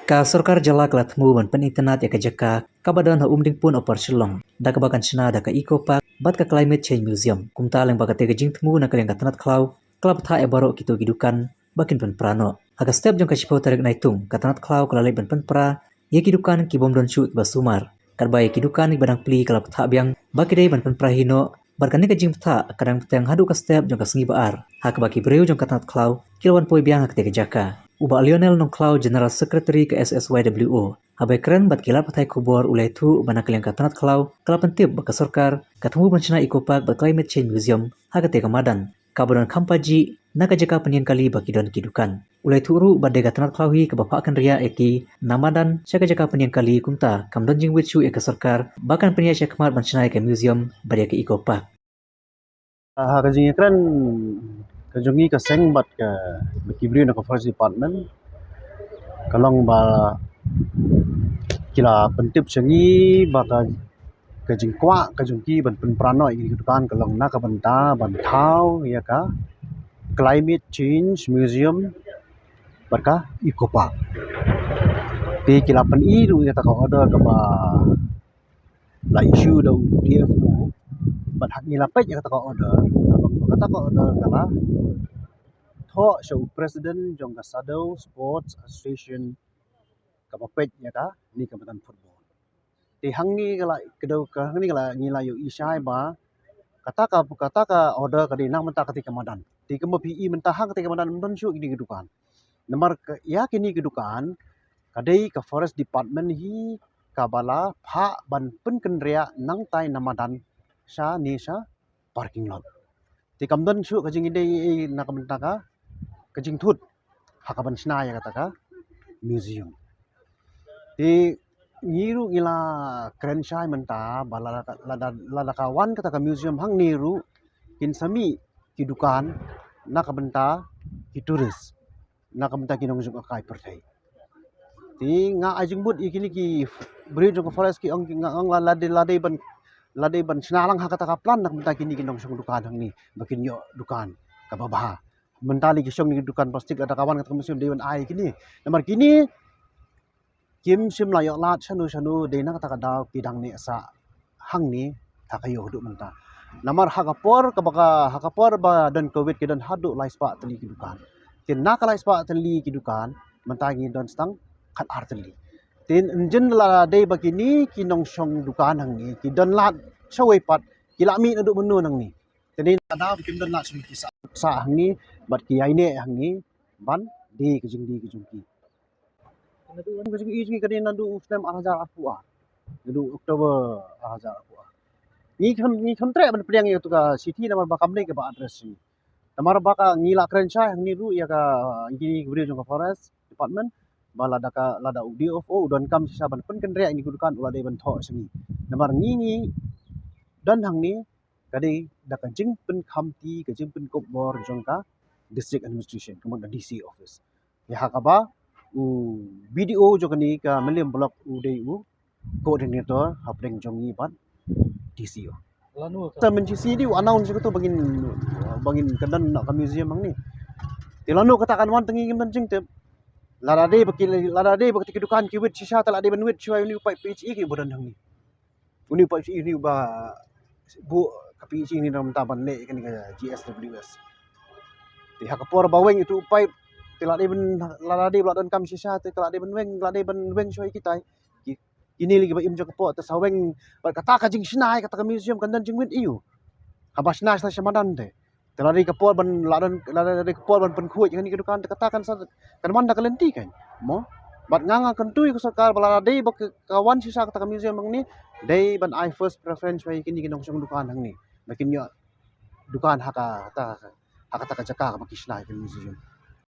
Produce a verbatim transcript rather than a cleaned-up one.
Ka sorkar jylla ka la thmu ban pynitynnad ïa ka jaka kaba don ha Umdingpun Upper Shillong, da kaba kan shna da ka Eco Park bad ka Climate Change Museum. Kumta lyngba kata ka jingthmu na ka liang ka tnat khlaw, ka la bthah ïa baroh kito ki dukan ba kin pynpra noh. Ha ka step jong ka shiphew tarik Naitung, ka tnat khlaw ka la leit ban pynpra ïa ki dukan ki bym don shuh kiba sumar. Katba ïa ki dukan kiba dang plie ka la bthah biang ba ki dei ban pynpra hi noh, bad kane ka jingbthah ka dang bteng haduh ka step jong ka sngi ba ar, ha kaba ki briew jong ka tnat khlaw ki la wan poi biang ha kata ka jaka. U Bah Lionel Nongkhlaw, General Secretary ka S S Y W O, haba ïakren bad ki lad pathai khubor, u la ïathuh ba na ka liang ka tnat khlaw ka la pyntip ba ka sorkar ka thmu ban shna Eco Park bad Climate Change Museum ha kata ka madan, kaba don kham pajih na ka jaka pynïeng kali ba ki don ki dukan. U la ïathuh ruh ba dei ka tnat khlaw hi kaba phah kynriah ïa ki na madan sha ka jaka pynïeng kali, kumta kam don jingwit shuh ïa ka sorkar ba kan pynïaid shakhmat ban shna ïa ka museum bad ïa ka Eco Park. Ha ka jingïakren ka jong ngi ka seng bad ka, bad ki briew na ka Forest Department, ka long ba ki la pyntip sha ngi ba ka, ka jingkwah ka jong ki ban pynpra noh ïa ki dukan ka long na ka bynta ban thaw ïa ka Climate Change Museum bad ka Eco Park. Te ki la pyni ruh ïa kata ka order kaba la issue da u D F O, bad ha ngi la peit ïa kata ka order, ka long ba kata ka order ka la thoh sha u president jong ka Sadar Sports Association, kaba peit ïa kane ka madan football. Te hangne ka la, ka dei ka, hangne ka la, ngi la ïohi shai ba kata ka, kata ka order ka dei na ka bynta kata ka madan. Te kumba phi i mynta ha kata ka madan ym don shuh kine ki dukan. Namar ka, ïa kine ki dukan ka dei ka Forest Department hi kaba la phah ban pynkynriah nangtai na madan sha ne sha parking lot. Te kam don shuh ka jingïadei ei ei na ka bynta ka, ka jingthut ha ka ban shna ïa kata ka museum. Te ngi ruh ngi la kren shai mynta ba lada, lada, lada ka wan kata ka museum hangne ruh kin sa mih ki dukan na ka bynta ki tourist, na ka bynta ki nongjngohkai pyrthei. Te nga ai jingmut ïa kine ki briew jong ka forest ki ong, ki nga ong la, la dei, la dei ban, la dei ban shna lang ha kata ka plan na ka bynta kine ki nongshong dukan hangne ba kin ïoh dukan kaba bha. Mynta lei ki shong ne ki dukan plastik, lada ka wan kata ka museum dei ban ai kine. Namar kine kim shym la ïoh lad shano shano, dei na kata ka daw ki dang neh sah hangne ha ka ïew haduh mynta. Namar ha ka por kaba ka, ha ka por ba don covid ki don haduh lai spah tylli ki dukan. Te na ka lai spah tylli ki dukan, mynta ngi don tang khat ar tylli. Te ynjin la dei ba kine ki nongshong dukan hangne ki don lad shawei pat, ki la mih naduh mynno nangne. Te dei na ka daw ba kim don lad shano ki sah, sah hangne bad ki ïaineh hangne ban die ka jingdie ka jong ki. Naduh ka jingïohi jong ngi ka dei naduh u snem ar hajar arphew ar, naduh October ar hajar arphew ar. Ngi khlem, ngi khlem treh ban pdiang ïa katu ka shithi namar ba kam dei kaba address jong ngi. Namar ba ka ngi la kren shai hangne ruh ïa ka, ïa kine ki briew jong ka forest department ba lada ka, lada u D F O u donkam shisha ban pynkynriah ïa kine ki dukan u la dei ban thoh sha ngi. Namar ngi, ngi don hangne ka dei da ka jingpynkhamti, ka jingpynkup bor jong ka district administration, ka mut ka D C office. Ïa ha kaba u B D O jong kane ka Mylliem block u dei u coordinator hapdeng jong ngi bad D C o. Lano ka, mynta shi dei u announce katu ba ngin, ba ngin kyndan noh ka museum hangne. Te lano kata kan wan te ngi ngim don jingtip. Lada dei ba ki, lada dei ba ki dukan ki wit shisha te la dei ban wit shuwa ïa une u paip P H E kiba don hangne. Une u paip, une uba buh ka P H E ne na ka bynta ban leh ïa kane ka G S W S. Te ha ka por ba weng ïa utu u paip te la dei ban, la dei ba la donkam shisha te la dei ban weng, la dei ban weng shuwa ïa kitai. Ki, kine lei kiba im jong ka pok te sa weng bad kata ka jingshna ïa kata ka museum kan don jingwit aïu? Haba shna sha madan te. Te la dei ka por ban la don, la dei ka por ban pynkhuid ïa kane ka dukan te kata kan sa, kan wan da ka lynti kan. Mo? Bad nga, nga kyntu ïa ka sorkar ba lada dei ba ka, ka wan shisha kata ka museum hangne, dei ban ai first preference shuwa ïa kine ki nongshong dukan hangne ba kin ïoh dukan ha ka, ha kata, ha kata ka jaka kaba ki shna ïa ka museum.